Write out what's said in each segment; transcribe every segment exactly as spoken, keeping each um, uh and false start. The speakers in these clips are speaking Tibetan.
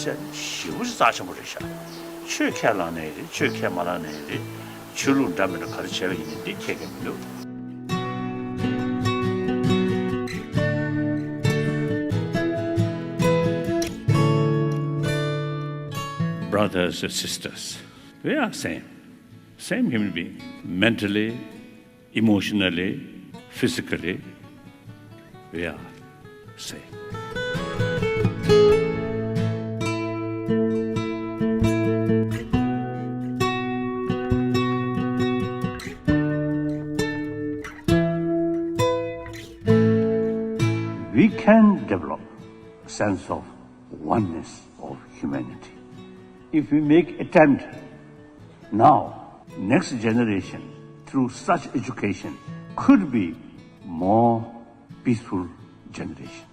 ཞེ་པོ་ཅིག་རྩ་ཆེན་པོ་རེད་ཤག་ཆོས་ཁས་བླངས་ནའི་རེད། ཆོས་ཁས་མ་བླངས་ནའི་རེད། ཆོས་ལུགས་འདྲ་མི་འདྲ་ག་རེ་བྱས་པ་ཡིན་ནའི་འདི་ཁྱད་ཀྱང་མི་འདུག Brothers and sisters, we are same, same human being, mentally, emotionally, physically, we are same. We can develop a sense of oneness of humanity if we make attempt now. Next generation, through such education, could be more peaceful generation.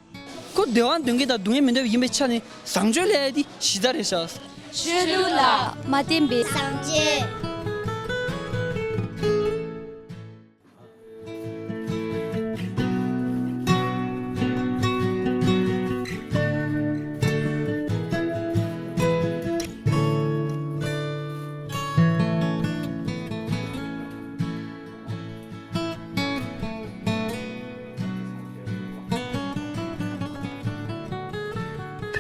ཁོ་བདེ་བ་འདོད་མཁན་དང་སྡུག་བསྔལ་མི་འདོད་པ་ཡིན་པའི་ཆ་ནས་བཟང་སྤྱོད་ལས་འདི་གཞི་རྩ་རེད་ཤག་ཆོས་ལུགས་ལ་མ་བརྟེན་པའི་བཟང་སྤྱོད།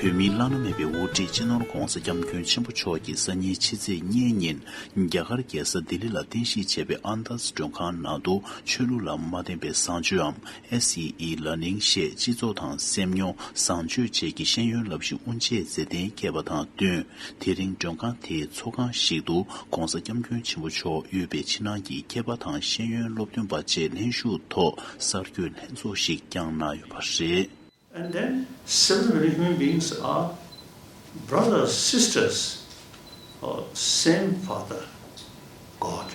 བོད་མིའི་བླ་ན་མེད་པའི་དབུ་ཁྲིད་སྤྱི་ནོར་༧གོང་ས་༧སྐྱབས་མགོན་ཆེན་པོ་མཆོག་གིས་སང་ཉིན་ཕྱི་ཚེས་གཉིས་ཉིན་རྒྱ་གར་རྒྱལ་ས་ལྡི་ལི་ལ་རྟེན་གཞི་བྱས་པའི་ཨན་དཱས་མགྲོན་ཁང་ནང་དུ་ཆོས་ལུགས་ལ་མ་བརྟེན་པའི་བཟང་སྤྱོད་འམ་ཨེ་སི་ཨི་ལར་ནིང་ཞེས་སྤྱི་ཚོགས་དང་སེམས་མྱོང་བཟང་སྤྱོད་བཅས་ཀྱི་ཤེས་ཡོན་བསླབ་གཞི་དབུ་འབྱེད་མཛད་གཏན་འཁེལ་བ་དང་བསྟུན། དེ་རིང་མགྲོན་ཁང་དེའི་ཚོགས་ཁང་ཞིག་ཏུ་༧གོང་ས་༧སྐྱབས་མགོན་ཆེན་པོ་མཆོག་དབུས་པའི་ཕྱི་ནང་གི་མཁས་པ་དང་ཤེས་ཡོན་སློབ་སྟོན་པ་བཅས་ལྷན་ཞུགས་ཐོག་གསར་འགོད་ལྷན་ཚོགས་ཤིག་བསྐྱངས་གནང་ཡོད་པ་རེད། And then several human beings are brothers, sisters, or same Father, God.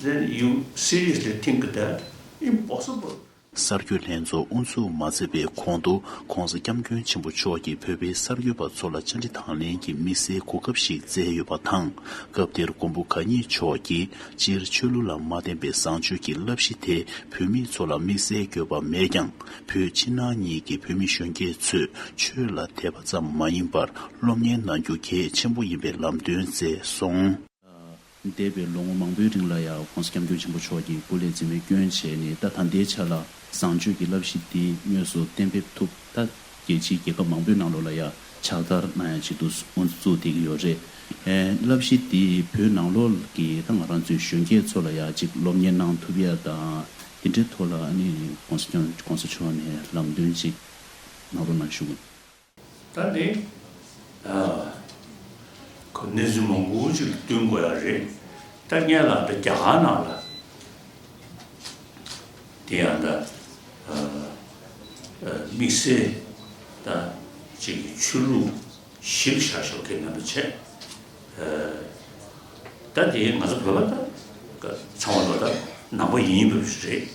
Then you seriously think that impossible. གསར་འགོད་ལྷན་ཚོགས་དབུ་འཛུགས་མ་མཛད་པའི་གོང་དུ་༧གོང་ས་༧སྐྱབས་མགོན་ཆེན་པོ་མཆོག་གིས་བོད་པའི་གསར་འགོད་པ་ཚོ་ལ་བཅར་འདྲི་དང་ལེན་གྱི་དམིགས་བསལ་གོ་སྐབས་ཤིག་བསྩལ་ཡོད་པ་དང་། སྐབས་དེར་མགོན་པོ་གང་ཉིད་མཆོག་གིས་སྤྱིར་ཆོས་ལུགས་ལ་མ་བརྟེན་པའི་བཟང་སྤྱོད་ཀྱི་བསླབ་གཞི་དེ་བོད་མི་ཚོ་ལ་དམིགས་བསལ་དགོས་པ་མེད་ཀྱང་། བོད་ཕྱི་ནང་གཉིས་ཀྱི་བོད་མི་གཞོན་སྐྱེས་ཚོས་ཆོས་ལ་དད་པ་ཙམ་མ་ཡིན་པར་སློབ་གཉེར་གནང་རྒྱུ་གལ་ཆེན་པོ་ཡིན་པའི་ལམ་སྟོན་མཛད་སོང་། འདས་པའི་ལོ་ངོ་མང་པོའི་རིང་ལ་ཡང་༧གོང་ས་༧སྐྱབས་མགོན་ཆེན་པོ་མཆོག་གིས་སྐུ་ལས་འཛིན་པའི་སྐྱོན་བྱས་ནས། ད་ད་ལྟའི་ཆ་ལ་བཟང་སྤྱོད་ཀྱི་བསླབ་གཞི་འདི་དངོས་སུ་གཏན་འབེབས་ཐུབ། ད་རྒྱལ་སྤྱིའི་རྒྱལ་ཁབ་མང་པོའི་ནང་ལོགས་ལ་ཡང་ཕྱག་བསྟར་གནང་ཡ་ཆེད་དུ་དབུ་འཛུགས་བསྡད་ཀྱི་ཡོད་རེད། ཨེ། བསླབ་གཞི་འདི་བོད་ནང་ལོགས་ཀྱི་ད་ང་རང་ཚོའི་གཞོན་སྐྱེས་ཚོ་ལ་ཡང་ཅིག་སློབ་གཉེར་གནང་ཐུབ་ཡ་དང་། དེ་འདྲའི་ཐོག་ལ་ཨ་ནི་༧གོང་ས་༧སྐྱབས་༧གོང་ས་མཆོག་ནས་ལམ་སྟོན་ཅིག་གནང་རོགས་གནང་ཞུ། ད་ནི། ཨ། ཁོ་གནས་ཚུལ་མང་པོ་ཅིག་བསྟུན་དགོས་ཡ་རེད། ད་སྔོན་ལ་ད་རྒྱ་གར་ནང་ལ་དེ་ཡང་ད། ཨ། ཨ། དམིགས་བསལ་ད་ཅིག་ཆོས་ལུགས་གཞིར་བཞག་ཤོག་གི་ནང་དུ་བྱས། ཨ། ད་དེ་ང་ཚོ་བོད་པ་ད་ཚང་མ་ལོ་ད་ནང་པ་ཡིན་པ་རེད། བྱས་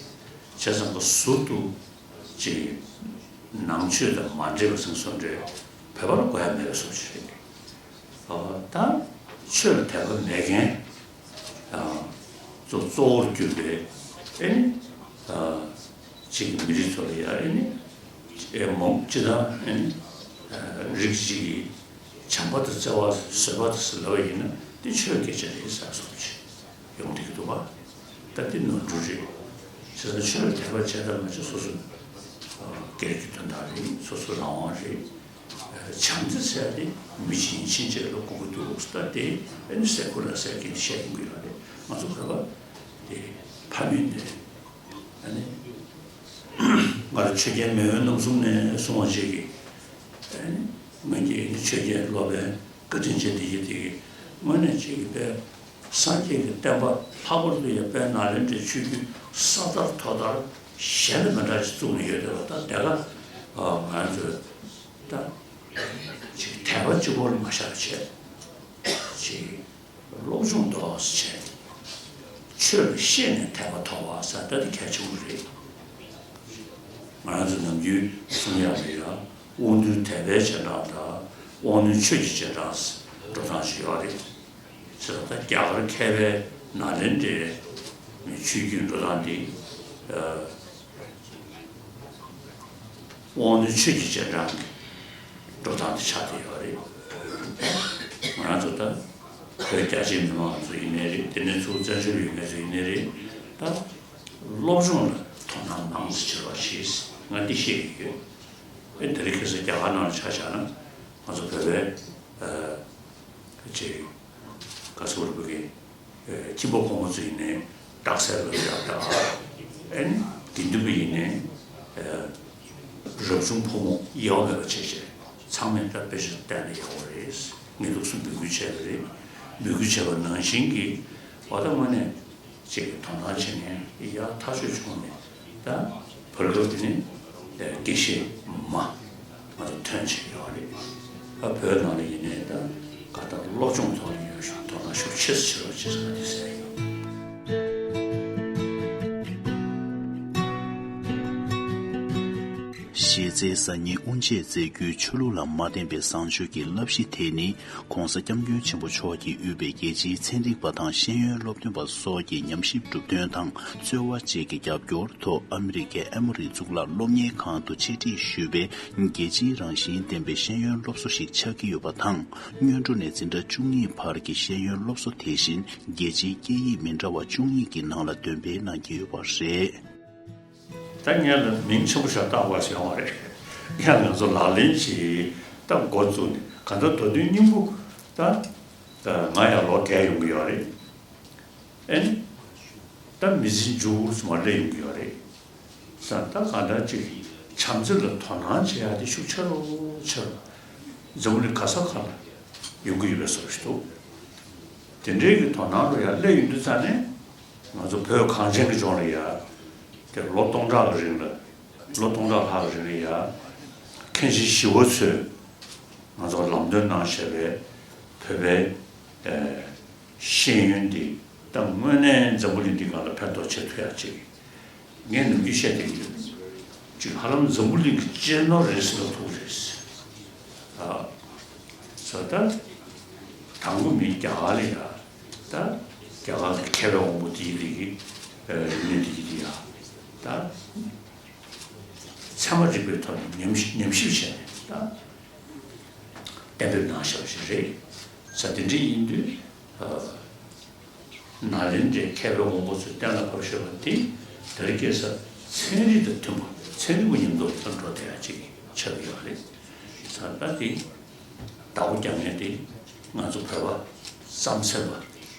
ཙང་ཁོ་ཟུར་དུ། ཅིག་ནང་ཆོས་དང་མ་འདྲེས་པ་ཟེར་བཟོ་འདྲའི་བོད་པ་ལ་གོ་ཡ་མེད་པ་བཟོ་ཞིག་རེད། ཨ། ད་ཆོས་ལ་དད་པ་མེད་མཁན། ཨ། གཙོ་གཙོ་བོར་གྱུར་པའི་ཨེ་ནི། ཨ། ཅིག་མི་རིགས་ཚོ་ལ་ཡ་ཨེ་ནི། ཨེ་མོ་སྤྱི་དང་ཨེ་ནི། ཨ། རིགས་གཅིག་གི་བྱམས་པ་དང་བརྩེ་བ་བཟོད་པ་དང་ཟེར་ལབ་པ་ཡིན་ན་དེ་ཆོས་སྐད་ཆ་རེད་ཟེར་བཟོ་ཞིག་ཡོང་བསྡད་ཀྱི་འདུག་པ། ད་འདི་ནོར་འཁྲུལ་རེད། བྱས་ཙང་ཆོས་ལ་དད་པ་བྱས་དང་མ་བྱས་སོ་སོ་སྒེར་གྱི་དོན་དག་རེད། སོ་སོའི་རང་དབང་རེད། བྱམས་བརྩེ་ཟེར་ཡ་དེ་མི་གཞན་ཕྱིན་ཆད་ལ་དགོས་ཀྱི་འདུག་ད་དེ་ཨ་ནི་སེ་ཁུ་ལ་ཟེར་མཁན་བཤད་ཡོང་གི་ཡོད་རེད། ང་ཚོ་བོད་པ་དེ་ཕ་མེས་ནས་ཨ་ནི་ང་རང་ཆོས་རྒྱལ་མེས་དབོན་རྣམ་གསུམ་ནས་གསུང་བ་བྱེད་ཀྱི། ཨ་ནི་ང་གཉིས་ཆོས་རྒྱལ་སློབ་དཔོན་བཀའ་དྲིན་ཅན་དེ་ཡི་དེ་གི་དངོས་གནས་ཅིག་གི་དཔེ་སངས་རྒྱས་ཀྱི་བསྟན་པ་ལྷག་པར་དུ་ཡང་དཔལ་ནཱ་ལེནྡྲའི་ཆོས་བརྒྱུད་ས་དར་ཐོག་དར་གཞན་དང་མི་འདྲ་ཞིག་བཙུགས་ནས་ཡོད་བསྡད་པ། ད་དེ་ག་ང་ཚོས་ད་ཅིག་དད་པ་གཅིག་པོ་ལ་མ་བཞག་བྱས་ཅིག་སློབ་སྦྱོང་ཏོག་ཙམ་བྱས། ཆོས་ལ་ཤེས་ནས་དད་པ་ཐོབ་པ་ཟེར་ད་དེ་གལ་ཆེན་པོ་རེད། ང་རང་ཚོ་ནམ་རྒྱུན་གསུང་ཡག་ལ་ཡ་དབང་རྣོན་དད་པའི་རྗེས་འབྲང་དང་དབང་རྣོན་ཆོས་ཀྱི་རྗེས་འབྲང་ཟེར་འགྲོ་སྟངས་ཤིག་ཡོད་རེད། ཟེར་ད་རྒྱ་གར་མཁས་པའི་ནཱ་ལེནྡྲའི་ཆོས་བརྒྱུད་འགྲོ་སྟངས་འདི། ཨ། དབང་རྣོན་ཆོས་ཀྱི་རྗེས་འབྲང་གི་ འགྲོ་སྟངས་དེ་ཆགས་བསྡད་ཡོད་རེད། ང་རང་ཚོ་ད་བོད་རྒྱ་ཆེའི་མི་མང་ཚོ་ཡིན་ནའི་རེད། དེ་ནས་ཚུར་བཙན་བྱོལ་ཡོད་མཁན་ཚོ་ཡིན་ནའི་རེད། ད་སློབ་སྦྱོང་ལ་དོ་སྣང་མང་ཙམ་བྱེད་རོགས་བྱེད། ང་འདི་བཤད་ཀྱི་ཡོད། ཨེ་དེ་རིང་ཁ་སང་རྒྱ་གར་ནང་ལ་ཆ་བཞག་ན་ང་ཚོ་བོད་པའི་ཨ་ཅིག་ག་ཚོད་རེད། བོད་ཀྱི་ཁྱིམ་པ་ཕོ་མོ་ཚོ་ཡིན་ནའི་རྟགས་གསལ་ལབ་ཡག་དང་། ཨེ་ནི་དགེ་འདུན་པ་ཡིན་ནའི་རབ་བྱུང་ཕོ་མོ་དབྱེ་བ་མེད་པ་བྱས་བྱས་ཚང་མས་ད་དཔེ་ཆ་བལྟས་ན་ཡག་པོ་རེད། ངས་ལུགས་སུ་འབོད་སྐུལ་བྱས་པ་རེད། འབོད་སྐུལ་བྱས་པ་ནང་བཞིན་གྱི་འོ་ད་དངོས་གནས་ཅིག་གི་དོ་སྣང་བྱེད་མཁན་ཡག་ཐག་ཆོད་བྱུང་ནས། ད་བར་སྐབས་དེ་ནི་དགེ་བཤེས་མ་ང་ཚོ་ཐོན་བྱས་ཡོད་རེད། ད་བོད་ནང་ལ་ཡིན་ནའི་ད་ག་ད་སློབ་སྦྱོང་ཐོག་ལ་ཡོད་ཤོག་དོ་སྣང་ཤུགས་ཆེ་ཙམ་བྱེད་རོགས་བྱེད་ཟེར་ཡོད། གཞི་རྩའི་གསར་རྙིང་དབུ་འབྱེད་མཛད་རྒྱུའི་ཆོས་ལུགས་ལ་མ་བརྟེན་པའི་བཟང་སྤྱོད་ཀྱི་བསླབ་གཞི་དེ་ནི། ྋགོང་ས་ྋསྐྱབས་མགོན་ཆེན་པོ་མཆོག་གིས་དབུས་པའི་རྒྱལ་སྤྱིའི་ཚན་རིག་པ་དང་ཤེས་ཡོན་སློབ་སྟོན་པ་སོགས་ཀྱི་ཉམས་ཞིབ་གྲུབ་དོན་དང་རྩོལ་བ་བཅས་ཀྱི་རྒྱབ་སྐྱོར་ཐོག་ཨ་མི་རི་ཀའི་ཨེ་མོ་རི་གཙུག་ལག་སློབ་གཉེར་ཁང་དུ་ཆེད་སྒྲིག་ཞུས་པའི་རྒྱལ་སྤྱིའི་རང་བཞིན་ལྡན་པའི་ཤེས་ཡོན་སློབ་གསོ་ཞིག་ཆགས་ཀྱི་ཡོད་པ་དང་། སྔོན་འགྲོ་ནས་འཛིན་གྲྭ་བཅུ་གཉིས་བར་གྱི་ཤེས་ཡོན་སློབ་གསོ་དེ་བཞིན་རྒྱལ་སྤྱིའི་སྐད་ཡིག་མི་འདྲ་བ་བཅུ་གཉིས་ཀྱི་ནང་ལ་འདོན་སྤེལ་གནང་གི་ཡོད་པ་རེད། ད་ངས་ལ་མིང་ཆེན་པོ་ཞིག་བཏགས་པ་ཞིག་ཡོང་བ་རེད། ཡང་ང་ཚོ་ལག་ལེན་གྱི་ད་འགོ་བཙུགས་ནས་གང་ལྟར་ད་དུང་སྙིང་པོ་ད་ང་ཡང་ལོ་བརྒྱད་ཡོང་གི་ཡོད་རེད། ཨེ་ནི་ད་མི་ཚེ་མཇུག་ཙམ་མ་སླེབས་ཡོང་གི་ཡོད་རེད། ས་ད་གང་ལྟར་ཅིག་བྱམས་བརྩེ་ལ་དོ་སྣང་བྱེད་ཡག་དེ་ཤུགས་ཆེ་རུ་ཆེ་རུ་འཛམ་བུ་གླིང་ག་ས་ག་ལ་ཡོང་གི་ཡོད་པའི་བཟོ་ཞིག་འདུག་དེ་འདྲའི་གི་དོ་སྣང་ལ་ཡར་སླེབས་ཡོང་དུས་ཙང་ནས་ང་ཚོ་བོད་གངས་ཅན་གྱི་ལྗོངས་ལ་ཡ་དེ་ལོ་སྟོང་ཕྲག་གི་རིང་ལ་ལོ་སྟོང་ཕྲག་ལྷག་གི་རིང་ལ་ཡ་མཁན་ཆེན་ཞི་བ་འཚོས་ང་ཚོར་ལམ་སྟོན་གནང་བཞག་པའི་བོད་པའི་ཤེས་ཡོན་འདི་ད་དངོས་གནས་འཛམ་བུ་གླིང་འདི་སྒང་ལ་ཕན་ཐོགས་བྱེད་ཐུབ་ཡག་ཅིག་ངས་ནམ་རྒྱུན་བཤད་བསྡད་ཀྱི་ཡོད། ཅིག་ཧ་ལམ་འཛམ་བུ་གླིང་གི་གཅེས་ནོར་རེད་ཟེར་ན་ཐུག་རེད། ཨ། ས་ད་དང་པོ་མི་རྒྱ་གར་ལ་ཡ་ད་རྒྱ་གར་གྱི་མཁས་པའི་དབང་པོ་དེའི་རིགས་ཀྱི་ཡིན་ནི་དེ་ཡིན་ཡ་ད་ཚད་མ་རིག་པའི་ཐོག་ནས་ཉམས་ཉམས་ཞིབ་བྱས་ནས་ད་གཏན་འབེབས་གནང་བཞག་པ་ཞིག་རེད། ས་དེ་འདྲ་ཡིན་དུས། ནཱ་ལེནྡྲའི་མཁས་པའི་དབང་པོ་ཚོས་གཏན་ལ་ཕབ་བཞག་པ་དེ་དེ་རིང་ཁ་སང་ཚན་རིག་དང་མཐུན་པ་ཚན་རིག་པ་མཉམ་དུ་ལ་འགྲོ་བསྡད་ཡག་ཅིག་ཆགས་ཀྱི་ཡོད་རེད། ས་ད་དེ་བདག་པོ་རྒྱག་མཁན་དེ་ང་ཚོ་བོད་པ་རྩམ་ཟན་པ་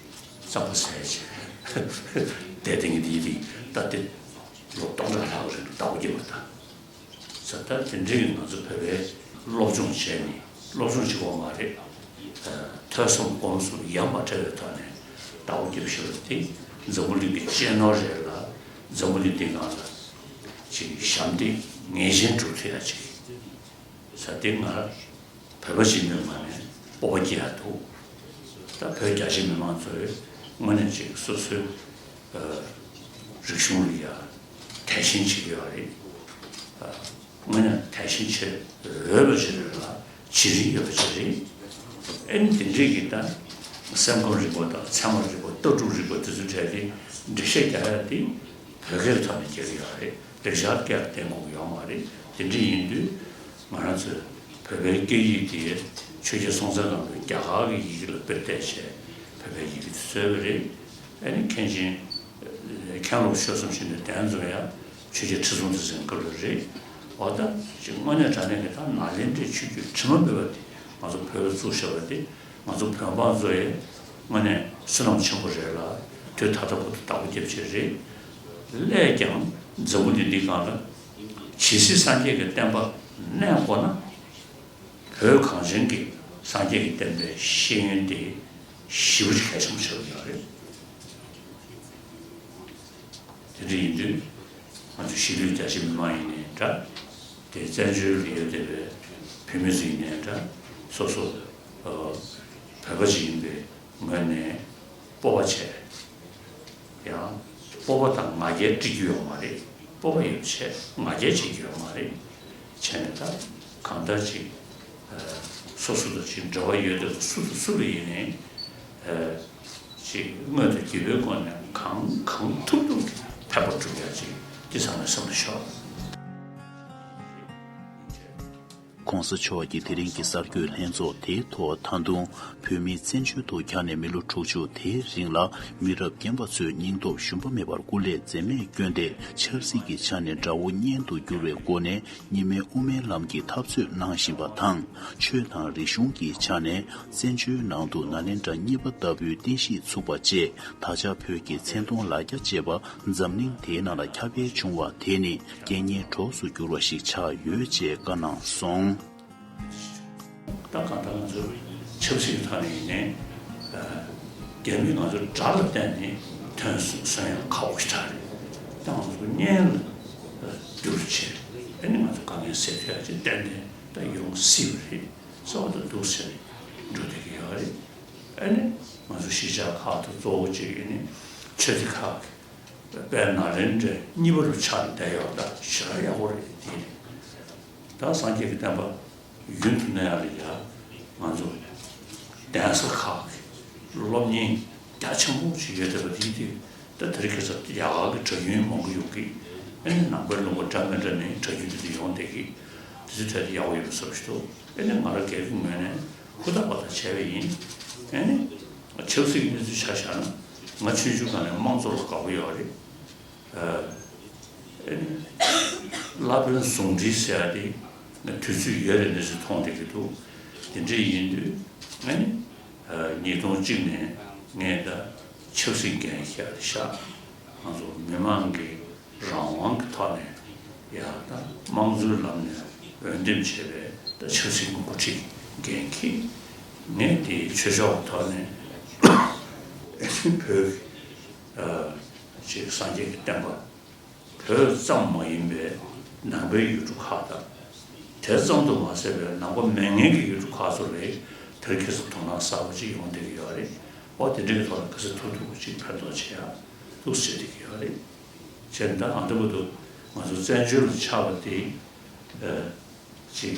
རྩམ་པ་ཟས་བྱས་བསྡད་མཁན་དེ་ཡིན་དུས་ད་དེ་ལོ་སྟོང་ཕྲག་ལྷག་རིང་ལ་བདག་པོ་རྒྱབ་པ་དང་། ས་ད་དེ་འདྲའི་ང་ཚོ་བོད་པའི་སློབ་སྦྱོང་བྱས་ནས་སློབ་སྦྱོང་བྱེད་དགོས་མ་རེད། ཐོས་བསམ་སྒོམ་གསུམ་ཡ་མ་བྲལ་བའི་ཐོག་ནས་བདག་པོ་རྒྱབ་ཤེས་པ་དེ་འཛམ་བུ་གླིང་གི་གཅེས་ནོར་རེད་ལ། འཛམ་བུ་གླིང་འདི་སྒང་ལ་ཅིག་ཞབས་འདེགས་ངེས་ཅན་སྒྲུབ་ཐུབ་ཡ་ཅིག་ས་དེ་ང་བོད་པ་ཞིག་ཡིན་པའི་ངོས་ནས་སྤོབས་པ་སྐྱེ་ཡ་འདུག་ད་བོད་རྒྱ་ཆེ་མི་མང་ཚོས་དངོས་གནས་ཅིག་སོ་སོའི་རིག་གཞུང་ལ་ཡ་དད་ཞེན་བྱེད་ཀྱི་ཡོད་རེད། དངོས་གནས་དད་ཞེན་བྱེད་འོས་པ་ཞིག་རེད་ལ་བྱེད་རིན་ཡོད་པ་ཞིག་རེད། ཨེ་ནི་དེ་འདྲས་ཀྱི་ད་སེམས་ཁམས་རིག་པ་དང་ཚད་མ་རིག་པ་ལྟ་གྲུབ་རིག་པ་དེ་ཚོ་གྲས་དེ་འགྲེལ་བཤད་རྒྱག་ཡ་དེ་བོད་སྐད་ཐོག་ནས་རྒྱག་གི་ཡོད་རེད། ལེགས་སྦྱར་སྐད་ལ་བརྟེན་དགོས་ཀྱི་ཡོད་མ་རེད། དེ་འདྲས་ཡིན་དུས་ང་རང་ཚོས་བོད་པའི་སྐད་ཡིག་དེ་ཆོས་རྒྱལ་སྲོང་བཙན་སྒམ་པོས་རྒྱ་གར་གྱི་ཡི་གེ་ལ་དཔེ་བལྟས་བྱས་བོད་པའི་ཡི་གེ་དེ་བཟོས་པ་རེད། ཨ་ནི་མཁན་ཆེན་མཁན་སློབ་ཆོས་གསུམ་ཞིག་ནས་གདན་འཛོམས་ཡ་ཆོས་རྒྱལ་ཁྲི་སྲོང་ལྡེ་བཙན་སྐབས་ལ་རེད། འོ་ད་ཅིག་དངོས་གནས་དྲང་གནས་ཀྱི་ད་ནཱ་ལེནྡྲའི་ཆོས་བརྒྱུད་དྲི་མ་མེད་པ་དེ་ང་ཚོ་བོད་ལ་བཙུགས་བཞག་པ་དེ་ང་ཚོ་བོད་འབངས་ཚོ་ཡི་དངོས་གནས་བསོད་ནམས་ཆེན་པོ་རེད་ལ་དུས་ད་ལྟ་བར་དུ་བདག་པོ་རྒྱབ་ཆེད་རེད། སླད་ཀྱང་འཛམ་བུ་གླིང་འདི་སྒང་ལ་ཇི་སྲིད་སངས་རྒྱས་ཀྱི་བསྟན་པ་གནས་དགོས་ན། བོད་གངས་ཅན་གྱི་སངས་རྒྱས་ཀྱི་བསྟན་པའི་ཤེས་ཡོན་དེ་ཞེ་པོ་ཅིག་གལ་ཆེན་པོ་ཆགས་ཀྱི་ཡོད་རེད། དེ་འདྲ་ཡིན་དུས་ང་ཚོ་གཞིས་ལུས་རྒྱ་ཆེ་མི་མང་ཡིན་ནའི་འདྲ། དེ་བཙན་བྱོལ་ལ་ཡོད་བསྡད་པའི་བོད་མི་ཚོ་ཡིན་ནའི་འདྲ། སོ་སོ་བོད་པ་ཅིག་ཡིན་པའི་ངོས་ནས་སྤོབས་པ་བྱས། ཡང་སྤོབས་པ་དང་ང་རྒྱལ་འཁྲི་རྒྱུ་ཡོད་མ་རེད། སྤོབས་པ་ཡོད་བྱས་ང་རྒྱལ་བྱེད་རྒྱུ་ཡོད་མ་རེད། བྱས་ནས་ད་གང་ལྟར་ཅིག་སོ་སོ་དང་ཅིག་འབྲེལ་བ་ཡོད་དུས་སུ་དང་སུ་ལ་ཡིན་ནའི་ཅིག་དངོས་དང་བརྒྱུད་པའི་སྒོ་ནས་གང་གང་ཐུབ་ཐུབ་ཀྱིས་ཕན་པ་སྒྲུབ་ཡ་ཅིག་འདི་ཚང་མས་བསམ་བློ་ཤོར། ༸གོང་ས་མཆོག་གིས་དེ་རིང་གི་གསར་འགོད་ལྷན་ཚོགས་དེའི་ཐོག་ད་དུང་བོད་མི་བཙན་བྱོལ་དུ་གྱར་ནས་མི་ལོ་དྲུག་ཅུ་དེའི་རིང་ལ་མི་རབས་རྒན་པ་ཚོས་སྙིང་སྟོབས་ཞུམ་པ་མེད་པར་སྐུ་ལས་འཛེམས་མེད་བསྐྱོན་ཏེ་ཆབ་སྲིད་ཀྱི་ཆ་ནས་དགྲ་བོ་གཉེན་དུ་བསྒྱུར་བའི་སྒོ་ནས་གཉིས་སྨན་དབུ་མའི་ལམ་གྱི་འཐབ་རྩོད་གནང་བཞིན་པ་དང་། ཆོས་དང་རིག་གཞུང་གི་ཆ་ནས་བཙན་བྱོལ་ནང་དུ་ནཱ་ལེནྡྲ་གཉིས་པ་ལྟ་བུའི་རྟེན་གཞི་ཚུགས་པ་བཅས་ད་ཆ་བོད་ཀྱི་མཚན་མཐོང་ལ་རྒྱ་ཅེས་པ་འཛམ་གླིང་དེའི་ནང་ལ་ཁྱབ་སྤེལ་བྱུང་བ་དེ་ནི་རྐྱེན་ངན་གྲོགས་སུ་གྱུར་བ་ཞིག་ཆགས་ཡོད་ཅེས་བཀའ་གནང་སོང་། ད་གང་ལྟར་ང་ཚོ་ཆབ་སྲིད་ཀྱི་ཐོག་ནས་ཡིན་ནའི་རྒྱ་མིས་ང་ཚོ་དགྲ་ལ་བརྟེན་ནས་ཐོན་སོང་ཡང་ཁག་པོ་ཞིག་ཆགས་རེད། ད་ང་ཚོ་གཉེན་ལ་བསྒྱུར་བྱས་ཨ་ནི་ང་ཚོ་དཀའ་ངལ་སེལ་ཐུབ་ཡ་ཅིག་ཏན་ཏན་ད་ཡོང་སྲིད་པ་རེད་བསམ་པ་དང་འདུག་ཟེར་ནས་འགྲོ་བསྡད་ཀྱི་ཡོད་རེད། ཨ་ནི་ང་ཚོ་གཞིས་ཆགས་ཁག་ཏུ་གཙོ་བོ་གཅིག་ཡིན་ནི་ཆོས་སྡེ་ཁག་གི་དཔལ་ནཱ་ལེནྡྲའི་གཉིས་པ་རུ་ཆགས་བསྡད་ཡོད་ད་ཞེ་དྲག་ཡག་པོ་རེད་དེ་རེད། ད་སངས་རྒྱས་ཀྱི་བསྟན་པ་རྒྱུན་དུ་གནས་ཡག་ལ་ཡ་ང་ཚོ་གདན་ས་ཁག་གི་སློབ་གཉེར་རྒྱ་ཆེན་པོ་ཞིག་ཡོད་བསྡད་པ་དེ་དེ་ད་དེ་རིང་ཁ་སང་ཡག་གི་གྲྭ་རྒྱུན་མང་པོ་ཡོང་གི། ཨ་ནི་ནང་པའི་ལུང་པ་འདྲ་མི་འདྲ་ནས་གྲྭ་རྒྱུན་དེ་དེ་ཡོང་བསྡད་ཀྱི། དེ་ཚོ་ཐད་དེ་ཡག་པོ་ཡོད་པ་བསམ་ཞིག་འདུག་ཨ་ནི་ང་རང་སྒེར་གྱི་ངོས་ནས་ཧུར་ཐག་པ་ཐག་བྱས་པ་ཡིན། ཨ་ནི་ཆབ་སྲིད་ཀྱི་གནས་ཚུལ་ཆ་བཞག་ན་ང་ཆུང་ཆུང་སྒང་ནས་དམངས་གཙོ་ལ་དགའ་པོ་ཡོད་རེད། ཨ་ནི་བླ་དཔོན་ཟུང་འབྲེལ་ཟེར་ཡ་དེ་ང་དུས་ཚོད་ཡོད་རེད་འདྲ་ཞིག་མཐོང་བསྡད་ཀྱི་འདུག་དེ་འདྲ་ཡིན་དུས་ཨ་ནི་ཉིས་སྟོང་གཅིག་ནས་ངས་ད་ཆབ་སྲིད་འགན་བཞེས་བཞག་ང་ཚོ་མི་མང་གི་རང་དབང་གི་ཐོག་ནས་ཡང་ད་དམངས་གཙོའི་ལམ་ནས་འོས་འདེམས་བྱས་པའི་ད་ཆབ་སྲིད་ཀྱི་འགོ་ཁྲིད་འགན་འཁྱེར། ངས་དེའི་ཆོས་ཕྱོགས་ཀྱི་ཐོག་ནས་བོད་ཀྱི་ཅིག་སངས་རྒྱས་ཀྱི་བསྟན་པ་བོད་ཙམ་མ་ཡིན་པའི་ནང་པའི་ཡུལ་གྲུ་ཁག་དང་། དེ་ཙམ་དུ་མ་ཟད་པའི་ནང་པ་མེད་མཁན་གྱི་ཡུལ་གྲུ་ཁག་ཚོ་ལ་དེར་ཁེ་སང་དོ་སྣང་གསར་པ་ཅིག་ཡོང་བསྡད་ཀྱི་ཡོད་རེད། ཨོ་དེ་འདྲའི་ཐོག་ལ་ག་ཚོད་ཐུབ་ཐུབ་ཅིག་ཕན་ཐོགས་བྱེད་ཡ་འདུག་ཟེར་བསྡད་ཀྱི་ཡོད་རེད། བྱས་ན་ད་གང་ལྟ་བུ་དུ་ང་ཚོ་བཙན་བྱོལ་ལ་ཆགས་པ་དེ་ཨ་ཅིག་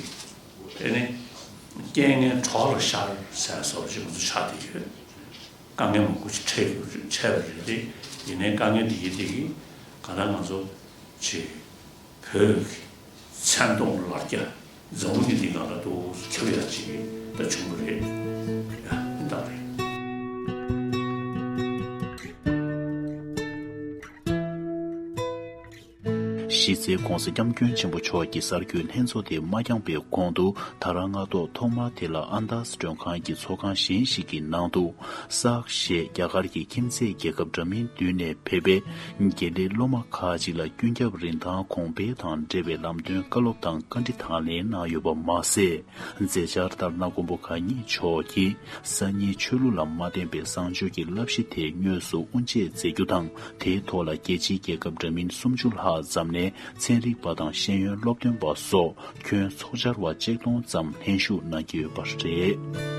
ཨེ་ནི་རྐྱེན་ངན་གྲོགས་ལ་ཤར་ཟེར་བཟོ་ཅིག་ང་ཚོ་ཆགས་བསྡད་ཡོད། དཀའ་ངལ་མང་པོ་ཞིག་འཕྲད་ཡོད་རེད། འཕྲད་པ་རེད་དེ། ཡིན་ནའི་དཀའ་ངལ་འདི་ཡིན་དེ་གི་གང་ལྟར་ང་ཚོ་ཅིག་བོད་ཀྱི་མཚན་མཐོང་ལ་རྒྱ་འཛམ་བུ་གླིང་འདི་སྒང་ལ་འདུག་ཁྱབ་ཡག་ཅིག་ད་བྱུང་བ་རེད། ཡ་ཡིན་ད་རེད། གཞི་རྩའི་༸གོང་ས་༸སྐྱབས་མགོན་ཆེན་པོ་མཆོག་གི་གསར་འགོད་ལྷན་ཚོགས་དེ་མ་འགྱངས་པའི་གོང་དུ་ད་རང་སྔ་ཐོག་ཐོག་མར་དེ་ལ་ཨན་དཱས་མགྲོན་ཁང་གི་ཚོགས་ཁང་གཞན་ཞིག་གི་ནང་དུ་སཱག་ཞེས་རྒྱ་གར་གྱི་ཁྱིམ་མཚེས་རྒྱལ་ཁབ་འདྲ་མིན་བདུན་ནས་ཕེབས་པའི་དགེ་ལས་སློབ་མ་ཁག་ཅིག་ལ་ཀུན་ཁྱབ་རིན་ཐང་གོང་འཕེལ་དང་འབྲེལ་བའི་ལམ་སྟོན་བཀའ་སློབ་དང་བཀའ་འདྲི་དང་ལེན་གནང་ཡོད་པ་མ་ཟད། མཛད་འཆར་ལྟར་ན་མགོན་པོ་གང་ཉིད་མཆོག་གིས་སང་ཉིན་ཆོས་ལུགས་ལ་མ་བརྟེན་པའི་གསང་སྤྱོད་ཀྱི་བསླབ་གཞི་དེ་དངོས་སུ་དབུ་འབྱེད་མཛད་རྒྱུ་དང་། དེའི་ཐོག་ལ་རྒྱལ་སྤྱིའི་རྒྱལ་ཁབ་འདྲ་མིན་སུམ་ཅུ་ལྷག་ཙམ་ནས་ཚན་རིག་པ་དང་ཤེས་ཡོན་སློབ་སྟོན་པ་སོགས་ཁྱོན་ཚོགས་བཅར་བ་ཆིག་སྟོང་ཙམ་ལྷན་ཞུགས་གནང་གི་ཡོད་པ་རེད།